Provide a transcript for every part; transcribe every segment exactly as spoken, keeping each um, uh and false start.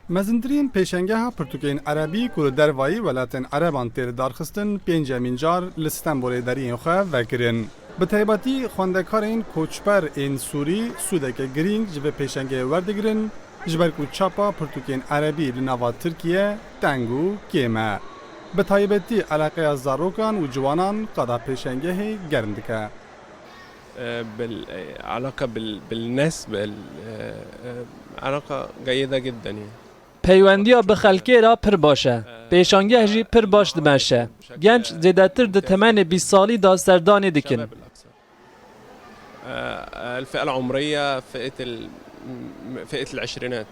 Mezintirîn pêşengeha pirtûkên erebî ku li dervayî welatên ereban tê lidarxistin, pêncemîn car li Stenbolê deriyên xwe vekirin. Bi taybetî xwendekarên koçber ên Sûrî sûdeke girîng ji vê pêşengehê werdigirin, ji ber ku çapa pirtûkên erebî li nava Tirkiye teng û kêm e. Bi taybetî eleqeya zarokan û ciwanan qada pêşengehê germ dike. آه، بال- آه، علاقة بال- بالناس بال- آه، آه، علاقة جيدة جدا يعني. Peywendiya bi xelkê re pir baş e. Pêşangeh jî pir baş dimeşe. Genç zêdetir di temenê bîst salî de serdanê dikin. آه، الفئة العمرية فئة ال- فئة العشرينات.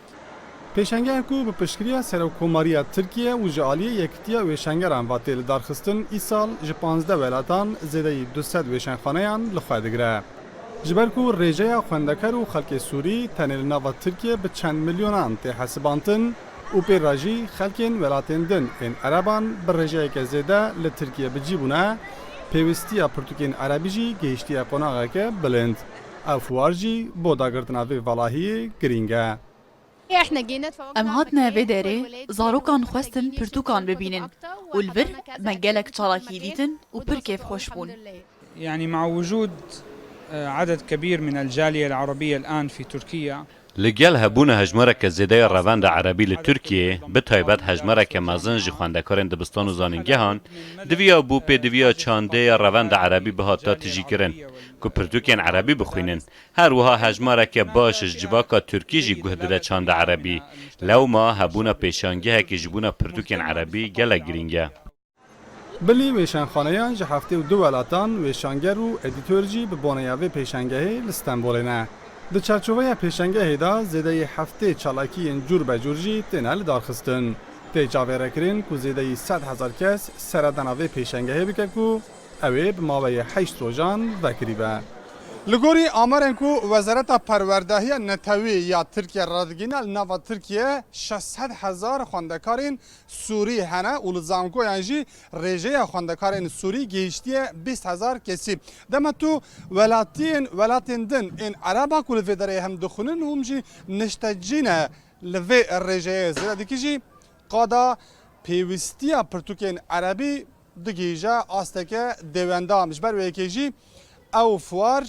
Pêşengeh ku bi piştgiriya Serokkomariya Tirkiye û ji aliyê Yekitiya Wêşengeran ve tê lidarxistin, îsal ji panzdeh welatan zêdeyî du sed wêşanxaneyan li xwe digire. Ji ber ku rêjeya xwendekar û xelkê Sûrî tenê li nava Tirkiye bi çend milyonan tê hesibantin û pê re jî xelkên welatên din ên ereban bi rêjeyeke zêde li Tirkiye bi cî bûne, pêwîstiya pirtûkên erebî jî gihiştiye qonaxeke bilind. Ev fuar jî bo dagirtina vê valahiyê girîng e. Em hatine vê derê, zarokan xwestin pirtûkan bibînin û li vir me gelek çalakî dîtin û pir kêfxweş bûn. يعني مع وجود عدد كبير من الجالية العربية الآن في تركيا. Li gel hebûna hejmareke zêde ya revenda erebî li Tirkiyeyê, bi taybet hejmareke mezin ji xwendekarên dibistan û zanîngehan, diviya bû pêdiviya çandê ya revenda erebî bihata tijîkirin, ku pirtûkên erebî bixwînin. Her wiha hejmareke baş ji civaka tirkî jî guh dide çanda erebî. Lewma hebûna pêşangehekê ji bona pirtûkên erebî gelek girîng e. Bilî wêşanxaneyan ji heftê û du welatan wêşanger û edîtor jî bi boneya vê pêşangehê li Stenbolê ne. Di çarçoveya pêşangehê de zêdeyî heftê çalakiyên cûr be cûr jî têne lidarxistin. Tê çavêrekirin ku zêdeyî sed hezar kes seredana vê pêşangehê bike ku ew ê bi maweyê heşt rojan vekirî be. Li gorî amarên ku Wezareta Perwerdehiya Netewî ya Tirkiye radigihîne, li nava Tirkiye şeş sed hezar xwendekarên Sûrî hene û li zankoyan jî rêjeya xwendekarên Sûrî gihiştiye bîst hezar kesî. Dema tu welatiyên, welatên din ên Ereba ku li vê derê hem dixwînin, hûn jî niştecî ne li vê rêjeyê. Zêde dikî jî qada pêwîstiya pirtûkên Erebî digihîje asteke dêwendam. Ji ber wê yekê jî ew fuar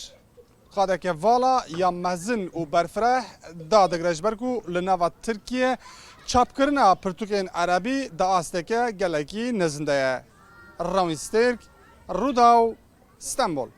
qadeke vala ya mezin û berfireh dadigre, ji ber ku li nava Tirkiye çapkirina pirtûkên Erebî di asteke gelekî nizin de ye. Rawîn Stêrk, Rûdaw, Stenbol.